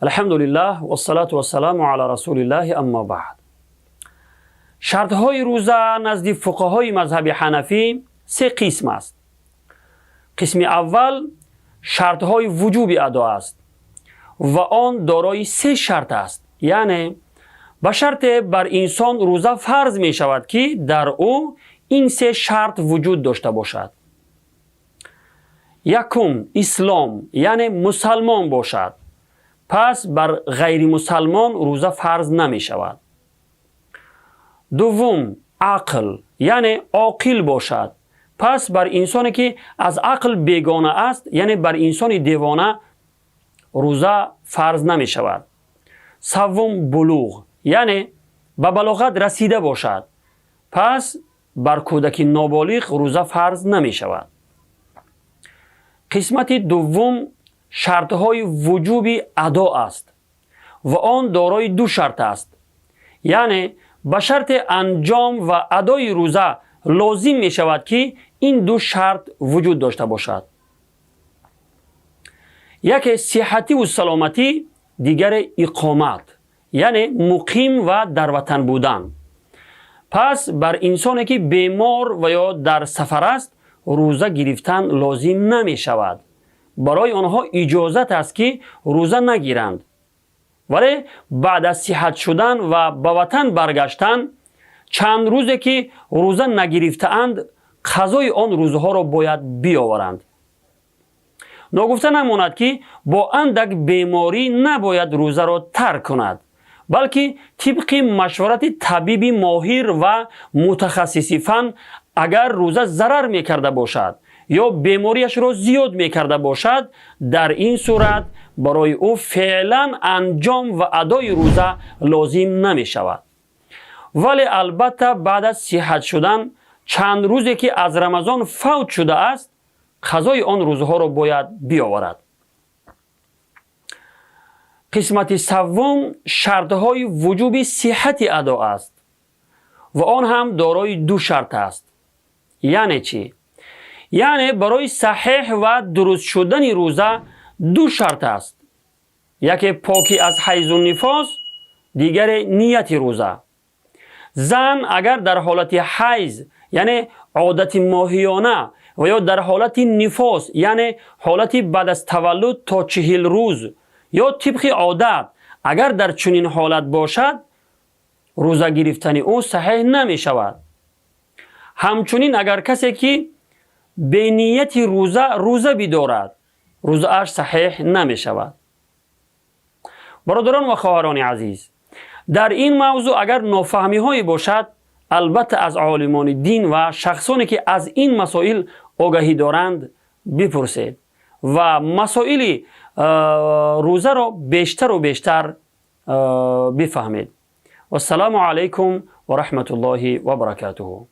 Алҳамдулиллаҳ вассалату вассаламу ала расулиллаҳи, аммо баъд. Шартҳои рӯза назди фуқаҳои мазҳаби ҳанафӣ се қисм аст. Қисми аввал шартҳои вуҷуби адо аст ва он дорои се шарт аст, яъне ба шарте бар инсон рӯза фарз мешавад, ки дар ӯ ин се шарт вуҷуд дошта бошад. Якум, ислом, яъне мусалмон бошад, пас бар ғайримусалмон рӯза фарз намешавад. Дуввум, ақл, яъне оқил бошад, пас бар инсоне ки аз ақл бегона аст, яъне бар инсони девона рӯза фарз намешавад. Саввум, булуғ, яъне ба балоғат расида бошад, пас бар кӯдаки ноболиғ рӯза фарз намешавад. Қисмати дуввум шартҳои вуҷуби адо аст ва он дорои ду шарт аст, яъне ба шарти анҷом ва адои рӯза лозим мешавад, ки ин ду шарт вуҷуд дошта бошад: яке сиҳативу саломатӣ, дигаре иқомат, яъне муқим ва дар ватан будан. Пас бар инсоне ки бемор ва ё дар сафар аст, рӯза гирифтан лозим намешавад. Барои онҳо иҷозат аст, ки рӯза нагиранд, вале баъд аз сиҳат шудан ва ба ватан баргаштан чанд рӯзе ки рӯза нагирифтаанд, қазои он рӯзҳоро бояд биёваранд. Ногуфта намонад, ки бо андак беморӣ набояд рӯзаро тарк кунад, балки тибқи машварати табиби моҳир ва мутахассиси фан, агар рӯза зарар мекарда бошад ё бемориашро зиёд мекарда бошад, дар ин сурат барои ӯ феълан анҷом ва адои рӯза лозим намешавад, вале албатта баъд аз сиҳат шудан чанд рӯзе ки аз Рамазон фавт шудааст, қазои он рӯзҳоро бояд биёварад. Қисмати саввум шартҳои вуҷуби сиҳати адо аст ва он ҳам дорои ду шарт аст. Яъне чӣ? Яъне барои саҳеҳ ва дуруст шудани рӯза ду шарт аст: яке покӣ аз ҳайзу нифос, дигаре нияти рӯза. Зан агар дар ҳолати ҳайз, яъне одати моҳиёна, ва ё дар ҳолати нифос, яъне ҳолати баъд аз таваллуд то 40 рӯз ё тибқи одат, агар дар чунин ҳолат бошад, рӯза гирифтани ӯ саҳеҳ намешавад. Ҳамчунин агар касе ки бенияти рӯза рӯза бидорад, рӯзааш саҳеҳ намешавад. Бародарон ва хоҳарони азиз, дар ин мавзӯъ агар нофаҳмиҳое бошад, албатта аз олимони дин ва шахсоне ки аз ин масоил огаҳӣ доранд, бипурсед ва масоили рӯзаро бештару бештар бифаҳмед. Вассалому алайкум ва раҳматуллоҳи ва баракатуҳу.